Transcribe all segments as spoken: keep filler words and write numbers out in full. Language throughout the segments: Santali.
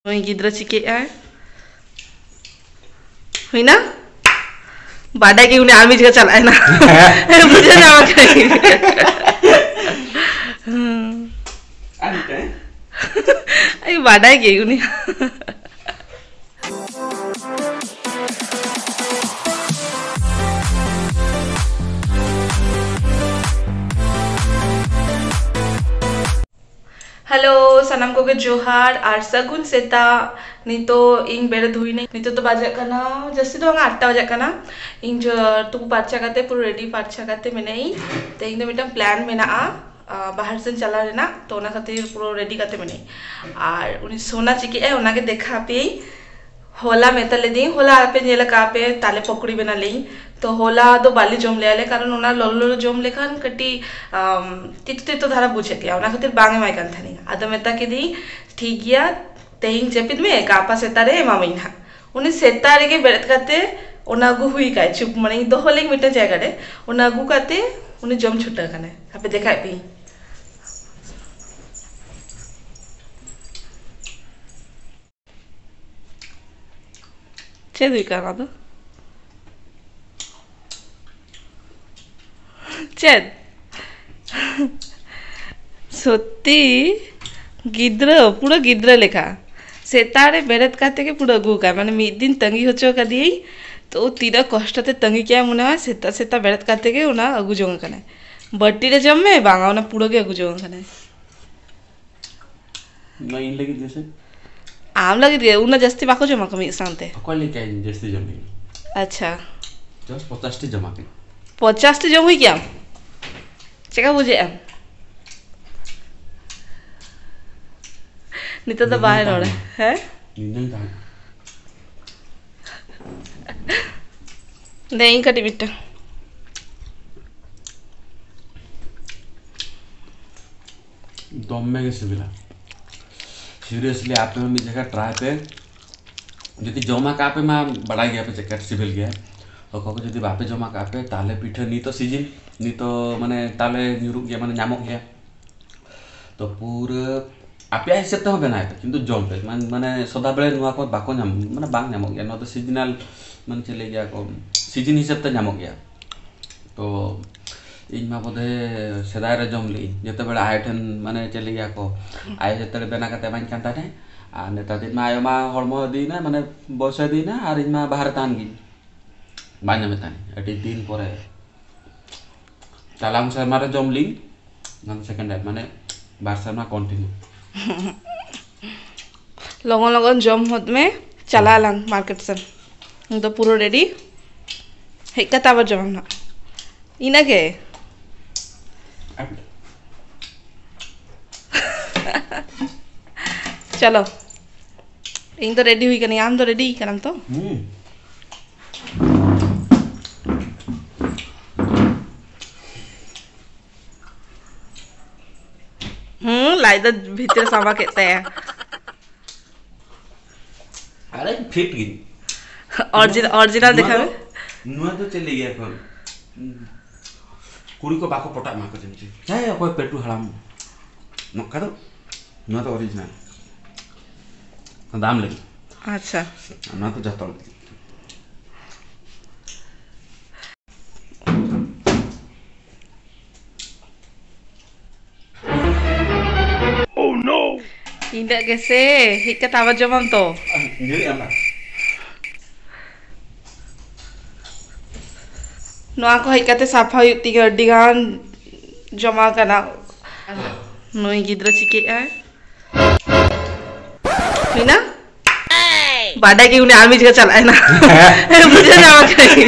ᱱᱩᱭ ᱜᱤᱫᱽᱨᱟᱹ ᱪᱤᱠᱟᱹᱜ ᱟᱭ? ᱦᱩᱭᱱᱟ? ᱵᱟᱰᱟᱭ ᱜᱮ ᱩᱱᱤ ᱟᱨ ᱢᱤᱫ ᱡᱟᱭᱜᱟ ᱪᱟᱞᱟᱜ ᱮᱱᱟ᱾ ᱵᱩᱡᱷᱟᱹᱣ ᱧᱟᱢ ᱟᱠᱟᱫᱟᱹᱧ᱾ ᱟᱨ ᱢᱤᱫᱴᱟᱝ? ᱟᱭ ᱵᱟᱰᱟᱭ ᱜᱮ ᱩᱱᱤ᱾ ᱦᱮᱞᱳ, ᱥᱟᱱᱟᱢ ᱠᱚᱜᱮ ᱡᱚᱦᱟᱨ ᱟᱨ ᱥᱟᱹᱜᱩᱱ ᱥᱮᱛᱟᱜ᱾ ᱱᱤᱛᱚᱜ ᱤᱧ ᱵᱮᱨᱮᱫ ᱦᱩᱭᱱᱟ᱾ ᱱᱤᱛᱚᱜ ᱫᱚ ᱵᱟᱡᱟᱜ ᱠᱟᱱᱟ, ᱡᱟᱹᱥᱛᱤ ᱫᱚ ᱵᱟᱝᱟ, ᱟᱴ ᱴᱟ ᱵᱟᱡᱟᱜ ᱠᱟᱱᱟ᱾ ᱤᱧ ᱡᱚ-, ᱛᱩᱯᱩ ᱯᱟᱨᱪᱟ ᱠᱟᱛᱮ, ᱯᱩᱨᱟᱹ ᱨᱮᱰᱤ ᱯᱟᱨᱪᱟ ᱠᱟᱛᱮ ᱢᱮᱱᱟᱹᱧ᱾ ᱛᱮᱦᱮᱧ ᱫᱚ ᱢᱤᱫᱴᱟᱝ ᱯᱞᱮᱱ ᱢᱮᱱᱟᱜᱼᱟ, ᱟᱸ, ᱵᱟᱦᱟᱨ ᱥᱮᱱ ᱪᱟᱞᱟᱣ ᱨᱮᱱᱟᱜ, ᱛᱚ ᱚᱱᱟ ᱠᱷᱟᱹᱛᱤᱨ ᱯᱩᱨᱟᱹ ᱨᱮᱰᱤ ᱠᱟᱛᱮ ᱢᱮᱱᱟᱹᱧ᱾ ᱟᱨ ᱩᱱᱤ ᱥᱳᱱᱟ ᱪᱤᱠᱟᱹᱜ ᱟᱭ, ᱚᱱᱟᱜᱮ ᱫᱮᱠᱷᱟ ᱟᱯᱮᱭᱟᱹᱧ᱾ ᱦᱚᱞᱟ ᱢᱮᱛᱟ ᱞᱮᱫᱤᱧ, ᱦᱚᱞᱟ ᱟᱯᱮ ᱧᱮᱞ ᱟᱠᱟᱫ ᱯᱮ, ᱛᱟᱞᱮ ᱯᱚᱠᱚᱲᱤ ᱵᱮᱱᱟᱣ ᱞᱮᱭᱟᱹᱧ᱾ ᱛᱚ ᱦᱚᱞᱟ ᱫᱚ ᱵᱟᱞᱮ ᱡᱚᱢ ᱞᱮᱜᱼᱟ ᱞᱮ, ᱠᱟᱨᱚᱱ ᱚᱱᱟ ᱞᱚᱞᱚ ᱞᱚᱞᱚ ᱡᱚᱢ ᱞᱮᱠᱷᱟᱱ ᱠᱟᱹᱴᱤᱡ, ᱟᱢ, ᱛᱤᱛᱚ ᱛᱤᱛᱚ ᱫᱷᱟᱨᱟ ᱵᱩᱡᱷᱟᱹᱜ ᱜᱮᱭᱟ, ᱚᱱᱟ ᱠᱷᱟᱹᱛᱤᱨ ᱵᱟᱝ ᱮᱢᱟᱭ ᱠᱟᱱ ᱛᱟᱦᱮᱱᱤᱧ᱾ ᱟᱫᱚ ᱢᱮᱛᱟ ᱠᱮᱫᱤᱧ, "ᱴᱷᱤᱠ ᱜᱮᱭᱟ, ᱛᱮᱦᱮᱧ ᱡᱟᱹᱯᱤᱫ ᱢᱮ, ᱜᱟᱯᱟ ᱥᱮᱛᱟᱜ ᱨᱮ ᱮᱢᱟᱢᱟᱹᱧ ᱱᱟᱦᱟᱜ᱾" ᱩᱱᱤ ᱥᱮᱛᱟᱜ ᱨᱮᱜᱮ ᱵᱮᱨᱮᱫ ᱠᱟᱛᱮ ᱚᱱᱟ ᱟᱹᱜᱩ ᱦᱩᱭ ᱠᱟᱭ, ᱪᱩᱯ, ᱢᱟᱱᱮ ᱤᱧ ᱫᱚᱦᱚ ᱞᱮᱧ ᱢᱤᱫᱴᱟᱝ ᱡᱟᱭᱜᱟ ᱨᱮ, ᱚᱱᱟ ᱟᱹᱜᱩ ᱠᱟᱛᱮ ᱩᱱᱤ ᱡᱚᱢ ᱪᱷᱩᱴᱟᱹᱣ ᱠᱟᱱᱟᱭ᱾ ᱦᱟᱯᱮ ᱫᱮᱠᱷᱟᱭ ᱯᱮᱭᱟᱹᱧ᱾ ᱪᱮᱫ ᱦᱩᱭ ᱠᱟᱱᱟ ᱚᱱᱟ ᱫᱚ? ᱪᱮᱫ? ᱥᱚᱛᱛᱤ ᱜᱤᱫᱽᱨᱟᱹ, ᱯᱩᱨᱟᱹ ᱜᱤᱫᱽᱨᱟᱹ ᱞᱮᱠᱟ᱾ ᱥᱮᱛᱟᱜ ᱨᱮ ᱵᱮᱨᱮᱫ ᱠᱟᱛᱮ ᱜᱮ ᱯᱩᱨᱟᱹ ᱟᱹᱜᱩ ᱠᱟᱜ᱾ ᱢᱟᱱᱮ ᱢᱤᱫ ᱫᱤᱱ ᱛᱟᱺᱜᱤ ᱦᱚᱪᱚ ᱠᱟᱫᱮᱭᱟᱹᱧ, ᱛᱚ ᱛᱤᱱᱟᱹᱜ ᱠᱚᱥᱴᱚ ᱛᱮ ᱛᱟᱺᱜᱤ ᱠᱮᱜᱼᱟ ᱢᱚᱱᱮ ᱦᱚᱭ, ᱥᱮᱛᱟᱜ ᱥᱮᱛᱟᱜ ᱵᱮᱨᱮᱫ ᱠᱟᱛᱮ ᱜᱮ ᱚᱱᱟ ᱟᱹᱜᱩ ᱡᱚᱝ ᱠᱟᱱᱟᱭ᱾ ᱵᱟᱹᱴᱤ ᱨᱮ ᱡᱚᱢ ᱢᱮ, ᱵᱟᱝᱟ, ᱚᱱᱟ ᱯᱩᱨᱟᱹ ᱜᱮ ᱟᱹᱜᱩ ᱡᱚᱝ ᱠᱟᱱᱟᱭ᱾ ᱱᱚᱣᱟ ᱤᱧ ᱞᱟᱹᱜᱤᱫ ᱜᱮᱥᱮ? ᱟᱢ ᱞᱟᱹᱜᱤᱫ ᱜᱮ, ᱩᱱᱟᱹᱜ ᱡᱟᱹᱥᱛᱤ ᱵᱟᱠᱚ ᱡᱚᱢᱟ ᱠᱚ ᱢᱤᱫ ᱥᱟᱶᱛᱮ᱾ ᱚᱠᱚᱭ ᱞᱟᱹᱭ ᱠᱮᱜᱼᱟ ᱤᱧ ᱡᱟᱹᱥᱛᱤ ᱡᱚᱢᱤᱧ? ᱟᱪᱪᱷᱟ᱾ Just ᱯᱚᱪᱟᱥ ᱴᱤ ᱡᱚᱢᱟ ᱠᱤᱱ᱾ ᱯᱚᱪᱟᱥ ᱴᱤ ᱡᱚᱢ ᱦᱩᱭ ᱠᱮᱜᱼᱟᱢ? ᱪᱮᱠᱟ ᱵᱩᱡᱷᱟᱹᱜᱼᱟ? ᱱᱤᱛᱚᱜ ᱫᱚ ᱵᱟᱭ ᱨᱚᱲᱟ᱾ ᱦᱮᱸ? ᱧᱤᱫᱟᱹᱧ ᱛᱟᱦᱮᱸ᱾ ᱫᱮ, ᱤᱧ ᱠᱟᱹᱴᱤᱡ ᱢᱤᱫᱴᱟᱝ᱾ ᱫᱚᱢᱮ ᱜᱮ ᱥᱤᱵᱤᱞᱟ᱾ Seriously, ᱟᱯᱮ ᱦᱚᱸ ᱢᱤᱫ ᱡᱟᱭᱜᱟ try ᱯᱮ᱾ ᱡᱩᱫᱤ ᱡᱚᱢ ᱟᱠᱟᱫ ᱯᱮ ᱢᱟ ᱵᱟᱲᱟᱭ ᱜᱮᱭᱟ ᱯᱮ ᱪᱮᱫ ᱞᱮᱠᱟ ᱥᱤᱵᱤᱞ ᱜᱮᱭᱟ᱾ ᱚᱠᱚᱭ ᱠᱚ ᱡᱩᱫᱤ ᱵᱟᱯᱮ ᱡᱚᱢ ᱟᱠᱟᱫ ᱯᱮ, ᱛᱟᱦᱞᱮ ᱯᱤᱴᱷᱟᱹ ᱱᱤᱛᱚᱜ season, ᱱᱤᱛᱚᱜ ᱢᱟᱱᱮ ᱛᱟᱞᱮ ᱧᱩᱨᱩᱜ ᱜᱮᱭᱟ, ᱢᱟᱱᱮ ᱧᱟᱢᱚᱜ ᱜᱮᱭᱟ᱾ ᱛᱚ ᱯᱩᱨᱟᱹ ᱟᱯᱮᱭᱟᱜ ᱦᱤᱥᱟᱹᱵ ᱛᱮᱦᱚᱸ ᱵᱮᱱᱟᱣ ᱯᱮ, ᱠᱤᱱᱛᱩ ᱡᱚᱢ ᱯᱮ᱾ ᱢᱟᱱ- ᱢᱟᱱᱮ ᱥᱚᱫᱟ ᱵᱮᱲᱮ ᱱᱚᱣᱟ ᱠᱚ ᱵᱟᱠᱚ ᱧᱟᱢ, ᱢᱟᱱᱮ ᱵᱟᱝ ᱧᱟᱢᱚᱜ ᱜᱮᱭᱟ᱾ ᱱᱚᱣᱟ ᱫᱚ ᱥᱤᱡᱤᱱᱟᱞ, ᱢᱟᱱᱮ ᱪᱮᱫ ᱞᱟᱹᱭ ᱜᱮᱭᱟ ᱠᱚ, ᱥᱤᱡᱤᱱ ᱦᱤᱥᱟᱹᱵ ᱛᱮ ᱧᱟᱢᱚᱜ ᱜᱮᱭᱟ᱾ ᱛᱚ ᱤᱧ ᱢᱟ ᱵᱚᱫᱷᱮ ᱥᱮᱫᱟᱭ ᱨᱮ ᱡᱚᱢ ᱞᱮᱫᱟᱹᱧ, ᱡᱚᱛᱚ ᱵᱮᱲᱟ ᱟᱭᱳ ᱴᱷᱮᱱ, ᱢᱟᱱᱮ ᱪᱮᱫ ᱞᱟᱹᱭ ᱜᱮᱭᱟ ᱠᱚ, ᱟᱭᱳ ᱡᱚᱛᱚ ᱵᱮᱲᱟ ᱵᱮᱱᱟᱣ ᱠᱟᱛᱮ ᱮᱢᱟᱹᱧ ᱠᱟᱱ ᱛᱟᱦᱮᱸᱫ᱾ ᱟᱨ ᱱᱮᱛᱟᱨ ᱫᱤᱱ ᱢᱟ ᱟᱭᱳ ᱢᱟ ᱦᱚᱲᱢᱚ ᱤᱫᱤᱭᱮᱱᱟ, ᱢᱟᱱᱮ ᱵᱚᱭᱚᱥ ᱤᱫᱤᱭᱮᱱᱟ, ᱟᱨ ᱤᱧ ᱢᱟ ᱵᱟᱦᱨᱮ ᱛᱟᱦᱮᱱ ᱜᱤᱧ, ᱵᱟᱝ ᱧᱟᱢᱮᱫ ᱛᱟᱦᱮᱱᱤᱧ ᱟᱹᱰᱤ ᱫᱤᱱ ᱯᱚᱨᱮ᱾ ᱪᱟᱞᱟᱣ ᱥᱮᱨᱢᱟ ᱨᱮ ᱡᱚᱢ ᱞᱤᱧ, ᱚᱱᱟ ᱥᱮᱠᱮᱱᱰ ᱴᱟᱭᱤᱢ, ᱢᱟᱱᱮ ᱵᱟᱨ ᱥᱮᱨᱢᱟ ᱠᱚᱱᱴᱤᱱᱤᱭᱩ᱾ ᱞᱚᱜᱚᱱ ᱞᱚᱜᱚᱱ ᱡᱚᱢ ᱦᱚᱫ ᱢᱮ, ᱪᱟᱞᱟᱜ ᱟᱞᱟᱝ ᱢᱟᱨᱠᱮᱴ ᱥᱮᱱ᱾ ᱤᱧ ᱫᱚ ᱯᱩᱨᱟᱹ ᱨᱮᱰᱤ, ᱦᱮᱡ ᱠᱟᱛᱮ ᱟᱵᱟᱨ ᱡᱚᱢᱟᱢ ᱱᱟᱜ᱾ ᱤᱱᱟᱹᱜᱮ᱾ ᱪᱚᱞᱚ, ᱤᱧ ᱫᱚ ᱨᱮᱰᱤ ᱦᱩᱭ ᱠᱟᱹᱱᱟᱹᱧ, ᱟᱢ ᱫᱚ ᱨᱮᱰᱤ ᱠᱟᱱᱟᱢ ᱛᱚ? ᱦᱩᱸ᱾ ᱦᱩᱸ, ᱞᱟᱡ ᱫᱚ ᱵᱷᱤᱛᱨᱤ ᱨᱮ ᱥᱟᱵᱟ ᱠᱮᱫ ᱛᱟᱭᱟ᱾ ᱟᱨᱮ ᱯᱷᱤᱴ ᱜᱤᱧ᱾ ᱚᱨᱤᱡᱤᱱᱟᱞ, ᱚᱨᱤᱡᱤᱱᱟᱞ ᱱᱚᱣᱟ ᱫᱮᱠᱷᱟᱣ ᱫᱚ, ᱢᱮ᱾ ᱱᱚᱣᱟ ᱫᱚ ᱪᱮᱫ ᱞᱟᱹᱭ ᱜᱮᱭᱟ ᱠᱚ? ᱠᱩᱲᱤ ᱠᱚ ᱵᱟᱠᱚ ᱯᱚᱴᱟᱜ ᱢᱟ ᱠᱚ ᱡᱟᱹᱱᱤᱡ ᱪᱚᱝ᱾ ᱦᱮᱸ, ᱚᱠᱚᱭ ᱯᱮᱴᱩ ᱦᱟᱲᱟᱢ ᱱᱚᱝᱠᱟ ᱫᱚ, ᱱᱚᱣᱟ ᱫᱚ ᱚᱨᱤᱡᱤᱱᱟᱞ᱾ ᱫᱟᱢ ᱞᱟᱹᱜᱤᱫ᱾ ᱟᱪᱪᱷᱟ᱾ ᱱᱚᱣᱟ ᱫᱚ ᱡᱚᱛᱚ ᱞᱟᱹᱜᱤᱫ᱾ ᱤᱱᱟᱹᱜ ᱜᱮᱥᱮ, ᱦᱮᱡ ᱠᱟᱛᱮ ᱟᱵᱟᱨ ᱡᱚᱢᱟᱢ ᱛᱚ᱾ ᱧᱩᱭᱮᱫ ᱟᱢ ᱵᱟᱝ? ᱱᱚᱣᱟ ᱠᱚ ᱦᱮᱡ ᱠᱟᱛᱮ ᱥᱟᱯᱷᱟ ᱦᱩᱭᱩᱜ ᱛᱤᱧᱟᱹ, ᱟᱹᱰᱤ ᱜᱟᱱ ᱡᱚᱢᱟ ᱠᱟᱱᱟ᱾ ᱱᱩᱭ ᱜᱤᱫᱽᱨᱟᱹ ᱪᱤᱠᱟᱹᱜ ᱟᱭ? ᱦᱩᱭᱱᱟ? ᱵᱟᱰᱟᱭ ᱜᱮ ᱩᱱᱤ ᱟᱨ ᱢᱤᱫ ᱡᱟᱭᱜᱟ ᱪᱟᱞᱟᱜ ᱮᱱᱟ᱾ ᱵᱩᱡᱷᱟᱹᱣ ᱧᱟᱢ ᱠᱟᱹᱫᱟᱹᱧ᱾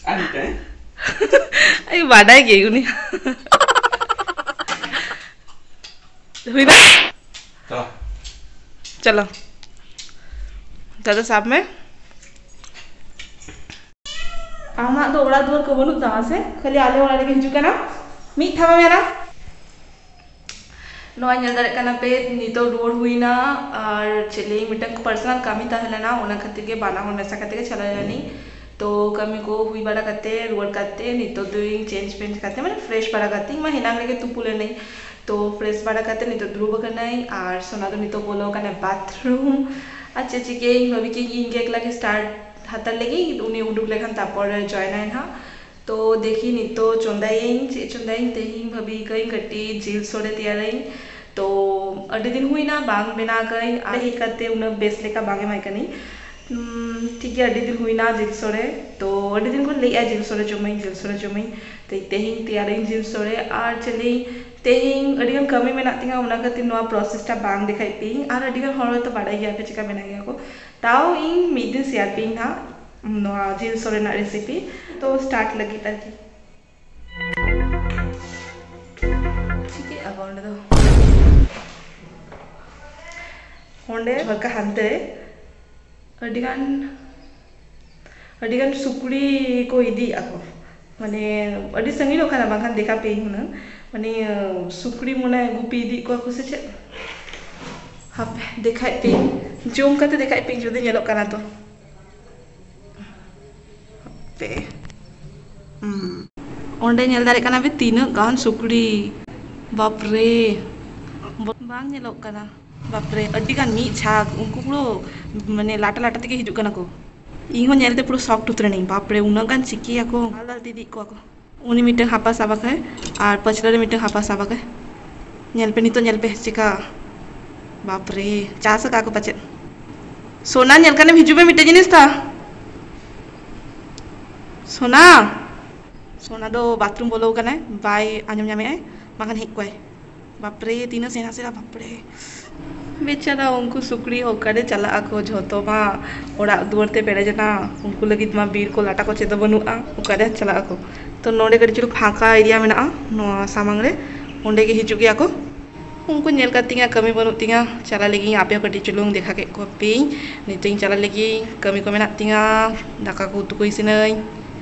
ᱟᱨ ᱢᱤᱫᱴᱟᱝ? ᱟᱭ ᱵᱟᱰᱟᱭ ᱜᱮ ᱩᱱᱤ᱾ ᱦᱩᱭᱱᱟ? ᱪᱚᱞᱚ᱾ ᱪᱚᱞᱚ, ᱫᱟᱫᱟ ᱥᱟᱵ ᱢᱮ᱾ ᱟᱢᱟᱜ ᱫᱚ ᱚᱲᱟᱜ ᱫᱩᱣᱟᱹᱨ ᱠᱚ ᱵᱟᱹᱱᱩᱜ ᱛᱟᱢᱟ ᱥᱮ? ᱠᱷᱟᱹᱞᱤ ᱟᱞᱮ ᱚᱲᱟᱜ ᱨᱮᱜᱮ ᱦᱤᱡᱩᱜ ᱠᱟᱱᱟ, ᱢᱤᱫ ᱛᱷᱟᱢᱟ ᱢᱮᱱᱟ᱾ ᱱᱚᱣᱟ ᱧᱮᱞ ᱫᱟᱲᱮᱭᱟᱜ ᱠᱟᱱᱟ ᱯᱮ, ᱱᱤᱛᱚᱜ ᱨᱩᱣᱟᱹᱲ ᱦᱩᱭᱱᱟ᱾ ᱟᱨ ᱪᱮᱫ ᱞᱟᱹᱭ, ᱢᱤᱫᱴᱟᱝ ᱯᱟᱨᱥᱚᱱᱟᱞ ᱠᱟᱹᱢᱤ ᱛᱟᱦᱮᱸ ᱞᱮᱱᱟ, ᱚᱱᱟ ᱠᱷᱟᱹᱛᱤᱨ ᱜᱮ ᱵᱟᱱᱟ ᱦᱚᱲ ᱢᱮᱥᱟ ᱠᱟᱛᱮ ᱜᱮ ᱪᱟᱞᱟᱣ ᱞᱮᱱᱟᱞᱤᱧ᱾ ᱛᱚ ᱠᱟᱹᱢᱤ ᱠᱚ ᱦᱩᱭ ᱵᱟᱲᱟ ᱠᱟᱛᱮ, ᱨᱩᱣᱟᱹᱲ ᱠᱟᱛᱮ ᱱᱤᱛᱚᱜ ᱫᱚᱧ ᱪᱮᱧᱡᱽ ᱯᱮᱧᱡᱽ ᱠᱟᱛᱮ, ᱢᱟᱱᱮ ᱯᱷᱨᱮᱥ ᱵᱟᱲᱟ ᱠᱟᱛᱮ, ᱤᱧ ᱢᱟ ᱦᱮᱱᱟᱝ ᱨᱮᱜᱮ ᱛᱩᱯᱩ ᱞᱮᱱᱟᱹᱧ᱾ ᱛᱚ ᱯᱷᱨᱮᱥ ᱵᱟᱲᱟ ᱠᱟᱛᱮ ᱱᱤᱛᱚᱜ ᱫᱩᱲᱩᱵ ᱟᱠᱟᱱᱟᱹᱧ, ᱟᱨ ᱥᱳᱱᱟ ᱫᱚ ᱱᱤᱛᱚᱜ ᱵᱚᱞᱚ ᱟᱠᱟᱱᱟᱭ ᱵᱟᱛᱷᱨᱩᱢ᱾ ᱟᱨ ᱪᱮᱫ ᱪᱤᱠᱟᱹᱭᱟᱹᱧ, ᱵᱷᱟᱵᱤ ᱠᱤᱧ ᱤᱧ ᱜᱮ ᱮᱠᱞᱟ ᱜᱮ ᱥᱴᱟᱨᱴ ᱦᱟᱛᱟᱲ ᱞᱮᱜᱮ, ᱩᱱᱤ ᱩᱰᱩᱠ ᱞᱮᱠᱷᱟᱱ ᱛᱟᱨᱯᱚᱨ ᱡᱚᱭᱮᱱᱟᱭ ᱱᱟᱦᱟᱜ᱾ ᱛᱚ ᱫᱮᱠᱷᱤ ᱱᱤᱛᱚᱜ ᱪᱚᱸᱫᱟᱭᱟᱹᱧ, ᱪᱮᱫ ᱪᱚᱸᱫᱟᱭᱟᱹᱧ ᱛᱮᱦᱮᱧ, ᱵᱷᱟᱵᱤ ᱠᱟᱹᱧ ᱠᱟᱹᱴᱤᱡ ᱡᱤᱞ ᱥᱚᱲᱮ ᱛᱮᱭᱟᱨᱟᱹᱧ᱾ ᱛᱚ ᱟᱹᱰᱤ ᱫᱤᱱ ᱦᱩᱭᱱᱟ ᱵᱟᱝ ᱵᱮᱱᱟᱣ ᱠᱟᱹᱧ, ᱟᱨ ᱦᱮᱡ ᱠᱟᱛᱮ ᱩᱱᱟᱹᱜ ᱵᱮᱥ ᱞᱮᱠᱟ ᱵᱟᱝ ᱮᱢᱟᱭ ᱠᱟᱹᱱᱟᱹᱧ᱾ ᱩᱢ, ᱴᱷᱤᱠ ᱜᱮᱭᱟ, ᱟᱹᱰᱤ ᱫᱤᱱ ᱦᱩᱭᱱᱟ ᱡᱤᱞ ᱥᱚᱲᱮ᱾ ᱛᱚ ᱟᱹᱰᱤ ᱫᱤᱱ ᱠᱷᱚᱱ ᱞᱟᱹᱭᱮᱫᱼᱟ ᱡᱤᱞ ᱥᱚᱲᱮ ᱡᱚᱢᱟᱹᱧ, ᱡᱤᱞ ᱥᱚᱲᱮ ᱡᱚᱢᱟᱹᱧ᱾ ᱛᱚ ᱛᱮᱦᱮᱧ ᱛᱮᱭᱟᱨᱟᱹᱧ ᱡᱤᱞ ᱥᱚᱲᱮ᱾ ᱟᱨ ᱪᱮᱫ ᱞᱟᱹᱭᱟᱹᱧ, ᱛᱮᱦᱮᱧ ᱟᱹᱰᱤ ᱜᱟᱱ ᱠᱟᱹᱢᱤ ᱢᱮᱱᱟᱜ ᱛᱤᱧᱟ, ᱚᱱᱟ ᱠᱷᱟᱹᱛᱤᱨ ᱱᱚᱣᱟ ᱯᱨᱚᱥᱮᱥ ᱴᱟ ᱵᱟᱝ ᱫᱮᱠᱷᱟᱭᱮᱫ ᱯᱮᱭᱟᱹᱧ᱾ ᱟᱨ ᱟᱹᱰᱤ ᱜᱟᱱ ᱦᱚᱲ ᱦᱚᱭᱛᱳ ᱵᱟᱰᱟᱭ ᱜᱮᱭᱟ ᱯᱮ ᱪᱮᱠᱟ ᱵᱮᱱᱟᱣ ᱜᱮᱭᱟ ᱠᱚ, ᱛᱟᱣ ᱤᱧ ᱢᱤᱫ ᱫᱤᱱ ᱥᱮᱭᱟᱨ ᱯᱮᱭᱟᱹᱧ ᱱᱟᱦᱟᱜ ᱱᱚᱣᱟ ᱡᱤᱞ ᱥᱚᱲᱮ ᱨᱮᱱᱟᱜ ᱨᱮᱥᱤᱯᱤ᱾ ᱛᱚ ᱥᱴᱟᱨᱴ ᱞᱟᱹᱜᱤᱫ ᱟᱨᱠᱤ᱾ ᱪᱤᱠᱟᱹᱜᱼᱟ ᱚᱸᱰᱮ ᱫᱚ? ᱚᱸᱰᱮ ᱡᱷᱚᱨᱠᱟ ᱦᱟᱱᱛᱮ ᱨᱮ ᱟᱹᱰᱤᱜᱟᱱ, ᱟᱹᱰᱤᱜᱟᱱ ᱥᱩᱠᱨᱤ ᱠᱚ ᱤᱫᱤᱭᱮᱫᱼᱟ ᱠᱚ᱾ ᱢᱟᱱᱮ ᱟᱹᱰᱤ ᱥᱟᱺᱜᱤᱧᱚᱜ ᱠᱟᱱᱟ, ᱵᱟᱝᱠᱷᱟᱱ ᱫᱮᱠᱷᱟ ᱯᱮᱭᱟᱹᱧ ᱦᱩᱱᱟᱹᱝ᱾ ᱢᱟᱱᱮ ᱥᱩᱠᱨᱤ ᱢᱚᱱᱮ ᱜᱩᱯᱤ ᱤᱫᱤᱭᱮᱫ ᱠᱚᱣᱟ ᱠᱚ ᱥᱮ ᱪᱮᱫ? ᱦᱟᱯᱮ ᱫᱮᱠᱷᱟᱭᱮᱫ ᱯᱮᱭᱟᱹᱧ, ᱡᱩᱢ ᱠᱟᱛᱮ ᱫᱮᱠᱷᱟᱭᱮᱫ ᱯᱮᱭᱟᱹᱧ ᱡᱩᱫᱤ ᱧᱮᱞᱚᱜ ᱠᱟᱱᱟ ᱛᱚ᱾ ᱯᱮ᱾ ᱦᱩᱸ᱾ ᱚᱸᱰᱮ ᱧᱮᱞ ᱫᱟᱲᱮᱭᱟᱜ ᱠᱟᱱᱟ ᱯᱮ ᱛᱤᱱᱟᱹᱜ ᱜᱟᱱ ᱥᱩᱠᱨᱤ᱾ ᱵᱟᱯᱨᱮ᱾ ᱵᱟᱝ ᱧᱮᱞᱚᱜ ᱠᱟᱱᱟ᱾ ᱵᱟᱯᱨᱮ, ᱟᱹᱰᱤ ᱜᱟᱱ ᱢᱤᱫ ᱡᱷᱟᱸᱠ᱾ ᱩᱱᱠᱩ ᱯᱩᱨᱟᱹ ᱢᱟᱱᱮ ᱞᱟᱴᱟ ᱞᱟᱴᱟ ᱛᱮᱜᱮ ᱦᱤᱡᱩᱜ ᱠᱟᱱᱟ ᱠᱚ᱾ ᱤᱧ ᱦᱚᱸ ᱧᱮᱞᱛᱮ ᱯᱩᱨᱟᱹ ᱥᱚᱠ ᱩᱛᱟᱹᱨ ᱮᱱᱟᱹᱧ᱾ ᱵᱟᱯᱨᱮ, ᱩᱱᱟᱹᱜ ᱜᱟᱱ ᱪᱤᱠᱟᱹᱭᱟᱠᱚ᱾ ᱫᱟᱞ ᱫᱟᱞ ᱛᱮ ᱤᱫᱤᱭᱮᱫ ᱠᱚᱣᱟ ᱠᱚ᱾ ᱩᱱᱤ ᱢᱤᱫᱴᱟᱝ ᱦᱟᱯᱟ ᱥᱟᱵ ᱟᱠᱟᱭ ᱟᱨ ᱯᱟᱹᱪᱷᱞᱟᱹ ᱨᱮ ᱢᱤᱫᱴᱟᱝ ᱦᱟᱯᱟ ᱥᱟᱵ ᱟᱠᱟᱭ᱾ ᱧᱮᱞ ᱯᱮ ᱱᱤᱛᱚᱜ, ᱧᱮᱞ ᱯᱮ ᱪᱮᱠᱟ᱾ ᱵᱟᱯᱨᱮ, ᱪᱟᱥ ᱟᱠᱟᱫ ᱠᱚ ᱯᱟᱪᱮᱫ᱾ ᱥᱳᱱᱟ, ᱧᱮᱞ ᱠᱟᱱᱮᱢ, ᱦᱤᱡᱩᱜ ᱢᱮ ᱢᱤᱫᱴᱮᱡ ᱡᱤᱱᱤᱥ ᱛᱟ᱾ ᱥᱳᱱᱟ, ᱥᱳᱱᱟ ᱫᱚ ᱵᱟᱛᱷᱨᱩᱢ ᱵᱚᱞᱚ ᱟᱠᱟᱱᱟᱭ, ᱵᱟᱭ ᱟᱸᱡᱚᱢ ᱧᱟᱢᱮᱫᱼᱟᱭ, ᱵᱟᱝᱠᱷᱟᱱ ᱦᱮᱡ ᱠᱚᱜᱼᱟᱭ᱾ ᱵᱟᱯᱨᱮ, ᱛᱤᱱᱟᱹᱜ ᱥᱮᱬᱟ ᱥᱮᱬᱟ, ᱵᱟᱯᱨᱮ᱾ ᱵᱮᱪᱟᱨᱟ ᱩᱱᱠᱩ ᱥᱩᱠᱨᱤ ᱚᱠᱟᱨᱮ ᱪᱟᱞᱟᱜ ᱟᱠᱚ, ᱡᱷᱚᱛᱚ ᱢᱟ ᱚᱲᱟᱜ ᱫᱩᱣᱟᱹᱨ ᱛᱮ ᱯᱮᱨᱮᱡ ᱮᱱᱟ᱾ ᱩᱱᱠᱩ ᱞᱟᱹᱜᱤᱫ ᱢᱟ ᱵᱤᱨ ᱠᱚ ᱞᱟᱴᱟ ᱠᱚ ᱪᱮᱫ ᱫᱚ ᱵᱟᱹᱱᱩᱜᱼᱟ, ᱚᱠᱟᱨᱮ ᱪᱟᱞᱟᱜ ᱟᱠᱚ? ᱛᱚ ᱱᱚᱰᱮ ᱠᱟᱹᱴᱤᱡ ᱪᱩᱞᱩᱝ ᱯᱷᱟᱸᱠᱟ ᱮᱨᱤᱭᱟ ᱢᱮᱱᱟᱜᱼᱟ ᱱᱚᱣᱟ ᱥᱟᱢᱟᱝ ᱨᱮ, ᱚᱸᱰᱮ ᱜᱮ ᱦᱤᱡᱩᱜ ᱜᱮᱭᱟ ᱠᱚ᱾ ᱩᱱᱠᱩ ᱧᱮᱞ ᱠᱟᱛᱮ ᱤᱧᱟᱹᱜ ᱠᱟᱹᱢᱤ ᱵᱟᱹᱱᱩᱜ ᱛᱤᱧᱟᱹ, ᱪᱟᱞᱟᱜ ᱞᱟᱹᱜᱤᱫ ᱤᱧ᱾ ᱟᱯᱮ ᱦᱚᱸ ᱠᱟᱹᱴᱤᱡ ᱪᱩᱞᱩᱝ ᱫᱮᱠᱷᱟ ᱠᱮᱫ ᱠᱚᱣᱟ ᱯᱮᱧ᱾ ᱱᱤᱛᱚᱜ ᱤᱧ ᱪᱟᱞᱟᱜ ᱞᱟᱹᱜᱤᱫ, ᱠᱟᱹᱢᱤ ᱠᱚ ᱢᱮᱱᱟᱜ ᱛᱤᱧᱟᱹ, ᱫᱟᱠᱟ ᱠᱚ ᱩᱛᱩ ᱠᱚ ᱤᱥᱤᱱᱟᱹᱧ᱾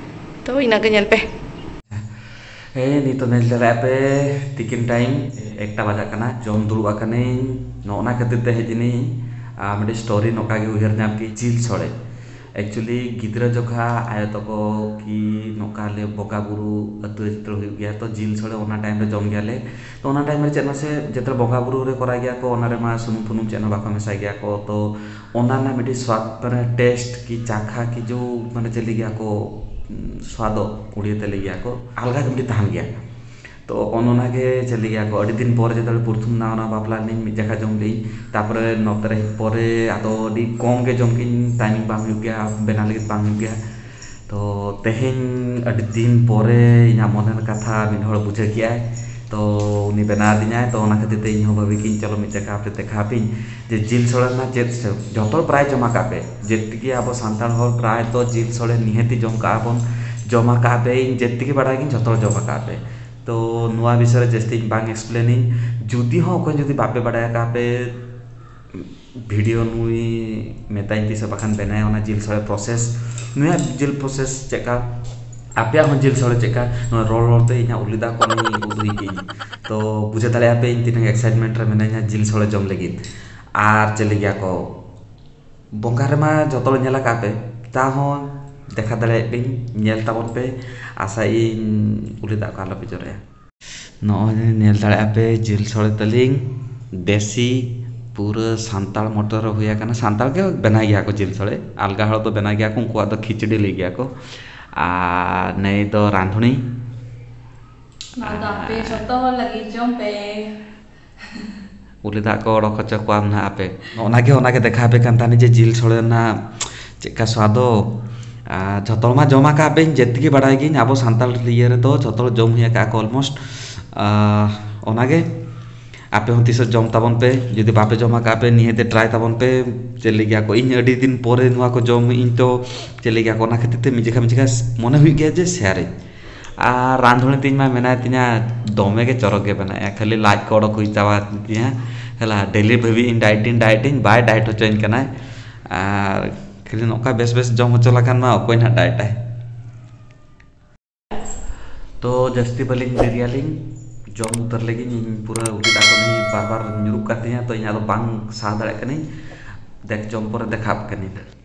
ᱛᱚ ᱤᱱᱟᱹᱜ ᱜᱮ ᱧᱮᱞ ᱯᱮ᱾ ᱦᱮᱸ, ᱱᱤᱛᱚᱜ ᱧᱮᱞ ᱫᱟᱲᱮᱭᱟᱜᱼᱟ ᱯᱮ, ᱛᱤᱠᱤᱱ ᱴᱟᱭᱤᱢ ᱮᱠᱴᱟ ᱵᱟᱡᱟᱜ ᱠᱟᱱᱟ, ᱡᱚᱢ ᱫᱩᱲᱩᱵ ᱟᱠᱟᱱᱟᱹᱧ᱾ ᱱᱚᱜᱼᱚ ᱱᱟ ᱠᱷᱟᱹᱛᱤᱨ ᱛᱮ ᱦᱮᱡ ᱮᱱᱟᱹᱧ᱾ ᱟᱨ ᱢᱤᱫᱴᱮᱡ ᱥᱴᱳᱨᱤ ᱱᱚᱝᱠᱟ ᱜᱮ ᱩᱭᱦᱟᱹᱨ ᱧᱟᱢ ᱠᱮᱫ, ᱡᱤᱞ ᱥᱚᱲᱮ᱾ ᱮᱠᱪᱩᱭᱮᱞᱤ ᱜᱤᱫᱽᱨᱟᱹ ᱡᱚᱠᱷᱟ ᱟᱭᱳ ᱛᱟᱠᱚ ᱠᱤ ᱱᱚᱝᱠᱟ ᱞᱮ ᱵᱚᱸᱜᱟ ᱵᱩᱨᱩ ᱟᱹᱛᱩ ᱨᱮ ᱡᱚᱛᱚ ᱦᱩᱭᱩᱜ ᱜᱮᱭᱟ, ᱛᱚ ᱡᱤᱞ ᱥᱚᱲᱮ ᱚᱱᱟ ᱴᱟᱭᱤᱢ ᱨᱮ ᱡᱚᱢ ᱜᱮᱭᱟᱞᱮ᱾ ᱛᱚ ᱚᱱᱟ ᱴᱟᱭᱤᱢ ᱨᱮ ᱪᱮᱫ ᱢᱟᱥᱮ ᱡᱚᱛᱚ ᱵᱚᱸᱜᱟ ᱵᱩᱨᱩ ᱨᱮ ᱠᱚᱨᱟᱣ ᱜᱮᱭᱟ ᱠᱚ, ᱚᱱᱟ ᱨᱮᱢᱟ ᱥᱩᱱᱩᱢ ᱯᱷᱩᱱᱩᱢ ᱪᱮᱫ ᱦᱚᱸ ᱵᱟᱠᱚ ᱢᱮᱥᱟᱭ ᱜᱮᱭᱟ ᱠᱚ᱾ ᱛᱚ ᱚᱱᱟ ᱨᱮᱱᱟᱜ ᱢᱤᱫᱴᱤᱡ ᱥᱣᱟᱫ, ᱢᱟᱱᱮ ᱴᱮᱥᱴ ᱠᱤ ᱪᱟᱠᱷᱟ ᱠᱤ ᱡᱚ, ᱢᱟᱱᱮ ᱪᱮᱫ ᱞᱟᱹᱭ ᱜᱮᱭᱟ ᱠᱚ, ᱩᱸ, ᱥᱣᱟᱫᱚᱜ ᱩᱲᱤᱭᱟᱹ ᱛᱮ ᱞᱟᱹᱭ ᱜᱮᱭᱟ ᱠᱚ, ᱟᱞᱜᱟ ᱜᱮ ᱢᱤᱫᱴᱤᱡ ᱛᱟᱦᱮᱱ ᱜᱮᱭᱟ᱾ ᱛᱚ ᱚᱱ ᱚᱱᱟᱜᱮ ᱪᱮᱫ ᱞᱟᱹᱭ ᱜᱮᱭᱟ ᱠᱚ, ᱟᱹᱰᱤ ᱫᱤᱱ ᱯᱚᱨ ᱡᱮᱛᱮ ᱯᱨᱚᱛᱷᱚᱢ ᱱᱟᱣᱟ ᱱᱟᱣᱟ ᱵᱟᱯᱞᱟ ᱞᱤᱧ ᱢᱤᱫ ᱡᱟᱭᱜᱟ ᱡᱚᱢ ᱞᱤᱧ, ᱛᱟᱨᱯᱚᱨᱮ ᱱᱚᱛᱮ ᱨᱮ ᱦᱮᱡ ᱯᱚᱨᱮ ᱟᱫᱚ ᱟᱹᱰᱤ ᱠᱚᱢ ᱜᱮ ᱡᱚᱢ ᱠᱤᱧ, ᱴᱟᱭᱤᱢᱤᱝ ᱵᱟᱝ ᱦᱩᱭᱩᱜ ᱜᱮᱭᱟ, ᱵᱮᱱᱟᱣ ᱞᱟᱹᱜᱤᱫ ᱵᱟᱝ ᱦᱩᱭᱩᱜ ᱜᱮᱭᱟ᱾ ᱛᱚ ᱛᱮᱦᱮᱧ ᱟᱹᱰᱤ ᱫᱤᱱ ᱯᱚᱨᱮ ᱤᱧᱟᱹᱜ ᱢᱚᱱᱮ ᱨᱮᱱᱟᱜ ᱠᱟᱛᱷᱟ ᱢᱤᱫ ᱦᱚᱲ ᱵᱩᱡᱷᱟᱹᱣ ᱠᱮᱜᱼᱟᱭ, ᱛᱚ ᱩᱱᱤ ᱵᱮᱱᱟᱣ ᱟᱹᱫᱤᱧᱟᱭ᱾ ᱛᱚ ᱚᱱᱟ ᱠᱷᱟᱹᱛᱤᱨ ᱛᱮ ᱤᱧ ᱦᱚᱸ ᱵᱷᱟᱹᱵᱤ ᱠᱤᱧ ᱪᱚᱞᱚ ᱢᱤᱫ ᱡᱟᱭᱜᱟ ᱦᱟᱯᱮ ᱫᱮᱠᱷᱟᱣ ᱟᱯᱮᱧ ᱡᱮ ᱡᱤᱞ ᱥᱚᱲᱮ ᱨᱮᱱᱟᱜ ᱪᱮᱫ ᱥᱮ-, ᱡᱚᱛᱚ ᱯᱨᱟᱭ ᱡᱚᱢ ᱟᱠᱟᱫ ᱯᱮ, ᱡᱮᱛᱤᱠᱤ ᱟᱵᱚ ᱥᱟᱱᱛᱟᱲ ᱦᱚᱲ ᱯᱨᱟᱭ ᱛᱚ ᱡᱤᱞ ᱥᱚᱲᱮ ᱱᱤᱦᱟᱹᱛᱤ ᱡᱚᱢ ᱠᱟᱜᱼᱟ ᱵᱚᱱ, ᱡᱚᱢ ᱟᱠᱟᱫ ᱯᱮ, ᱤᱧ ᱡᱮᱛᱤᱠᱤ ᱵᱟᱲᱟᱭ ᱜᱤᱧ ᱡᱚᱛᱚ ᱡᱚᱢ ᱟᱠᱟᱫ ᱯᱮ᱾ ᱛᱚ ᱱᱚᱣᱟ ᱵᱤᱥᱚᱭ ᱨᱮ ᱡᱟᱹᱥᱛᱤ ᱤᱧ ᱵᱟᱝ ᱮᱠᱥᱯᱞᱮᱱᱤᱧ, ᱡᱩᱫᱤ ᱦᱚᱸ ᱚᱠᱚᱭ ᱡᱩᱫᱤ ᱵᱟᱯᱮ ᱵᱟᱲᱟᱭ ᱟᱠᱟᱫ ᱯᱮ, ᱵᱷᱤᱰᱤᱭᱳ ᱱᱩᱭ ᱢᱮᱛᱟᱧ ᱛᱤᱥ ᱦᱚᱸ ᱵᱟᱠᱷᱟᱱ ᱵᱮᱱᱟᱭᱟ ᱚᱱᱟ ᱡᱤᱞ ᱥᱚᱲᱮ ᱯᱨᱚᱥᱮᱥ, ᱱᱩᱭᱟᱜ ᱡᱤᱞ ᱯᱨᱚᱥᱮᱥ ᱪᱮᱫᱠᱟ, ᱟᱯᱮᱭᱟᱜ ᱦᱚᱸ ᱡᱤᱞ ᱥᱚᱲᱮ ᱪᱮᱫᱠᱟ, ᱱᱚᱣᱟ ᱨᱚᱲ ᱨᱚᱲ ᱛᱮ ᱤᱧᱟᱹᱜ ᱩᱞᱤ ᱫᱟᱜ ᱠᱚ ᱩᱫᱩᱜ ᱤᱫᱤᱧ᱾ ᱛᱚ ᱵᱩᱡᱷᱟᱹᱣ ᱫᱟᱲᱮᱭᱟᱜᱼᱟ ᱯᱮ ᱤᱧ ᱛᱤᱱᱟᱹᱜ ᱮᱠᱥᱟᱭᱤᱴᱢᱮᱱᱴ ᱨᱮ ᱢᱤᱱᱟᱹᱧᱟ ᱡᱤᱞ ᱥᱚᱲᱮ ᱡᱚᱢ ᱞᱟᱹᱜᱤᱫ᱾ ᱟᱨ ᱪᱮᱫ ᱞᱟᱹᱭ ᱜᱮᱭᱟ ᱠᱚ, ᱵᱚᱸᱜᱟ ᱨᱮᱢᱟ ᱡᱚᱛᱚ ᱧᱮᱞ ᱟᱠᱟᱫ ᱯᱮ, ᱛᱟᱦᱚᱸ ᱫᱮᱠᱷᱟ ᱫᱟᱲᱮᱭᱟᱜ ᱯᱮ, ᱧᱮᱞ ᱛᱟᱵᱚᱱ ᱯᱮ, ᱟᱥᱟ ᱤᱧ ᱩᱞᱤ ᱫᱟᱜ ᱠᱚ ᱟᱞᱚ ᱯᱮ ᱡᱚᱨᱚᱭᱟ᱾ ᱱᱚᱜᱼᱚᱭ ᱧᱮᱞ ᱫᱟᱲᱮᱭᱟᱜᱼᱟ ᱯᱮ ᱡᱤᱞ ᱥᱚᱲᱮ ᱛᱟᱹᱞᱤᱧ, ᱫᱮᱥᱤ ᱯᱩᱨᱟᱹ ᱥᱟᱱᱛᱟᱲ ᱢᱚᱛᱚ ᱨᱮ ᱦᱩᱭ ᱟᱠᱟᱱᱟ᱾ ᱥᱟᱱᱛᱟᱲ ᱜᱮ ᱵᱮᱱᱟᱣ ᱜᱮᱭᱟ ᱠᱚ ᱡᱤᱞ ᱥᱚᱲᱮ, ᱟᱞᱜᱟ ᱦᱚᱲ ᱫᱚ ᱵᱮᱱᱟᱣ ᱜᱮᱭᱟ ᱠᱚ, ᱩᱱᱠᱩᱣᱟᱜ ᱫᱚ ᱠᱷᱤᱪᱲᱤ ᱞᱟᱹᱭ ᱜᱮᱭᱟ ᱠᱚ᱾ ᱟᱨ ᱱᱮᱭ ᱫᱚ ᱨᱟᱸᱫᱷᱩᱱᱤ᱾ ᱱᱚᱣᱟ ᱫᱚ ᱟᱯᱮ ᱡᱚᱛᱚ ᱦᱚᱲ ᱞᱟᱹᱜᱤᱫ ᱡᱚᱢ ᱯᱮ᱾ ᱩᱞᱤ ᱫᱟᱜ ᱠᱚ ᱚᱰᱚᱠ ᱦᱚᱪᱚ ᱠᱚᱣᱟᱢ ᱱᱟᱦᱟᱜ ᱟᱯᱮ᱾ ᱚᱱᱟᱜᱮ, ᱚᱱᱟᱜᱮ ᱫᱮᱠᱷᱟᱣ ᱟᱯᱮ ᱠᱟᱱ ᱛᱟᱦᱮᱱᱟ ᱡᱮ ᱡᱤᱞ ᱥᱚᱲᱮ ᱨᱮᱱᱟᱜ ᱪᱮᱫᱠᱟ ᱥᱣᱟᱫᱚ᱾ ᱟᱨ ᱡᱷᱚᱛᱚ ᱦᱚᱲ ᱢᱟ ᱡᱚᱢ ᱟᱠᱟᱫ ᱯᱮ, ᱡᱮᱛᱮ ᱜᱮ ᱵᱟᱲᱟᱭ ᱜᱤᱧ, ᱟᱵᱚ ᱥᱟᱱᱛᱟᱲ ᱤᱭᱟᱹ ᱨᱮᱫᱚ ᱡᱷᱚᱛᱚ ᱦᱚᱲ ᱡᱚᱢ ᱦᱩᱭ ᱟᱠᱟᱫᱼᱟ ᱠᱚ almost᱾ ᱟᱨ ᱚᱱᱟᱜᱮ, ᱟᱯᱮ ᱦᱚᱸ ᱛᱤᱥᱚᱜ ᱡᱚᱢ ᱛᱟᱵᱚᱱ ᱯᱮ, ᱡᱩᱫᱤ ᱵᱟᱯᱮ ᱡᱚᱢ ᱟᱠᱟᱫ ᱯᱮ ᱱᱤᱦᱟᱹᱛ ᱴᱨᱟᱭ ᱛᱟᱵᱚᱱ ᱯᱮ᱾ ᱪᱮᱫ ᱞᱟᱹᱭ ᱜᱮᱭᱟ ᱠᱚ, ᱤᱧ ᱟᱹᱰᱤ ᱫᱤᱱ ᱯᱚᱨᱮ ᱱᱚᱣᱟ ᱠᱚ ᱡᱚᱢ ᱤᱧ ᱛᱚ, ᱪᱮᱫ ᱞᱟᱹᱭ ᱜᱮᱭᱟ ᱠᱚ, ᱚᱱᱟ ᱠᱷᱟᱹᱛᱤᱨ ᱛᱮ ᱢᱤᱫ ᱡᱚᱠᱷᱟ ᱢᱤᱫ ᱡᱚᱠᱷᱟ ᱢᱚᱱᱮ ᱦᱩᱭᱩᱜ ᱜᱮᱭᱟ ᱡᱮ ᱥᱮᱭᱟᱨᱤᱧ᱾ ᱟᱨ ᱨᱟᱸᱫᱷᱩᱱᱤ ᱛᱤᱧ ᱢᱟ ᱢᱮᱱᱟᱭ ᱛᱤᱧᱟ, ᱫᱚᱢᱮ ᱜᱮ ᱪᱚᱨᱚᱠ ᱜᱮ ᱵᱮᱱᱟᱜᱼᱟ, ᱠᱷᱟᱹᱞᱤ ᱞᱟᱡ ᱠᱚ ᱚᱰᱚᱠ ᱦᱩᱭ ᱪᱟᱵᱟ ᱛᱤᱧᱟ᱾ ᱦᱮᱞᱟ, ᱰᱮᱞᱤ ᱵᱷᱟᱹᱵᱤ ᱤᱧ ᱰᱟᱭᱮᱴ ᱤᱧ, ᱰᱟᱭᱮᱴ ᱤᱧ, ᱵᱟᱭ ᱰᱟᱭᱮᱴ ᱦᱚᱪᱚᱧ ᱠᱟᱱᱟᱭ᱾ ᱟᱨ ᱠᱷᱟᱹᱞᱤ ᱱᱚᱝᱠᱟ ᱵᱮᱥ ᱵᱮᱥ ᱡᱚᱢ ᱦᱚᱪᱚ ᱞᱮᱠᱷᱟᱱ ᱢᱟ ᱚᱠᱚᱭ ᱱᱟᱦᱟᱜ ᱰᱟᱭᱮᱴᱟᱭ? ᱛᱚ ᱡᱟᱹᱥᱛᱤ ᱵᱟᱹᱞᱤᱧ ᱫᱮᱨᱤᱭᱟᱞᱤᱧ, ᱡᱚᱢ ᱩᱛᱟᱹᱨ ᱞᱟᱹᱜᱤᱫ ᱤᱧ᱾ ᱯᱩᱨᱟᱹ ᱩᱞᱤ ᱫᱟᱜ ᱠᱚ ᱱᱤᱭᱟᱹ ᱵᱟᱨ ᱵᱟᱨ ᱧᱩᱨᱩᱜ ᱠᱟᱱ ᱛᱤᱧᱟ, ᱛᱚ ᱤᱧ ᱟᱫᱚ ᱵᱟᱝ ᱥᱟᱦᱟ ᱫᱟᱲᱮᱭᱟᱜ ᱠᱟᱹᱱᱟᱹᱧ᱾ ᱫᱮᱠ, ᱡᱚᱢ ᱯᱚᱨᱮ ᱫᱮᱠᱷᱟᱣ ᱟᱯᱮ ᱠᱟᱹᱱᱟᱹᱧ᱾